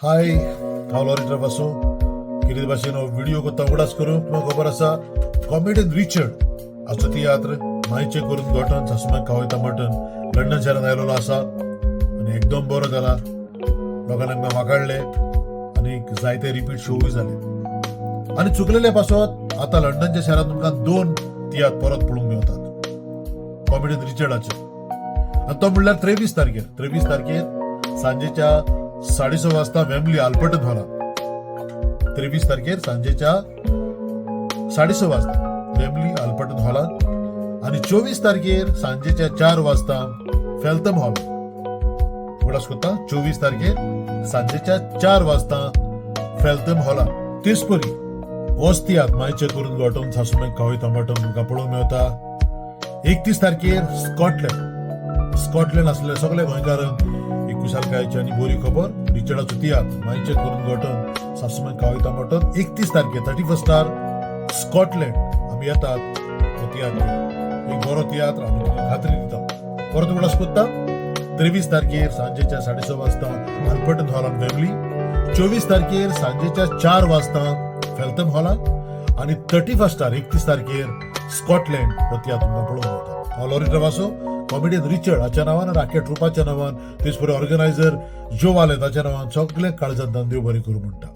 हाय, हांव लॉरी ट्रबासो. कितें भाशेन हो व्हिडिओ करता उगडास करूं. तुमकां खबर आसा, कॉमेडियन रिचर्ड हाचो तियात्र मायचे करून गोटन सासुमाय खावयता मटन लंडन शहरांत आयलेलो आसा आनी एकदम बरो जाला. लोकांनी आमकां वाकाडले आनी जायते रिपीट शोवूय जाले. आनी चुकलेले पासत आतां लंडनच्या शहरांत तुमकां दोन तियात्र परत पळोवंक मेवतात कॉमेडियन रिचर्डाचे. आनी तो म्हणल्यार 23 तारखेर, 23 तारखेर सांजेच्या 6:30 वाजता वेम्बली आल्बर्टन हॉलात. 23 तारखेर सांजेच्या 6:30 वाजता वेम्बली आल्बर्टन हॉलात आनी 24 तारखेर सांजेच्या 4 वाजता फेल्थम हॉल. उगडास करता, 24 तारखेर सांजेच्या 4 वाजता फेल्थम हॉलात. तेच परी होच तियात्र मायचे करून गोटोन सासुमेक खावयता मटन तुमकां पळोवंक मेवता 31 तारखेर स्कॉटलंड. स्कॉटलंड आसले सगळे गोंयकारांक एक खुशालकायेची आनी बरी खबर. रिचर्डाचो तियात्र मायचे करून गोटन सासुमेक खावयता मटन 31 तारखेर, 31स्टार स्कॉटलंड आमी येतात हो तियात्र. एक बरो तियात्र आमी तुमकां खात्री दिता. परत उगडास कोत्ता, 23 तारखेर सांजेच्या 6:30 वाजता आल्बर्टन हॉलान वेम्बली, 24 तारखेर सांजेच्या 4 वाजता फेल्थम हॉलान आनी 31स्टार 31 तारखेर स्कॉटलँड हो तियात्र तुमकां पळोवंक मेळटा. हांव लॉरी ट्रवासो, कॉमेडियन रिचर्ड हाच्या नांवान, राकेट ट्रुपाच्या नांवान, तेच परी ऑर्गनायझर जो वाले ताच्या नांवान सगळे काळजांत देव बरें करूं म्हणटा.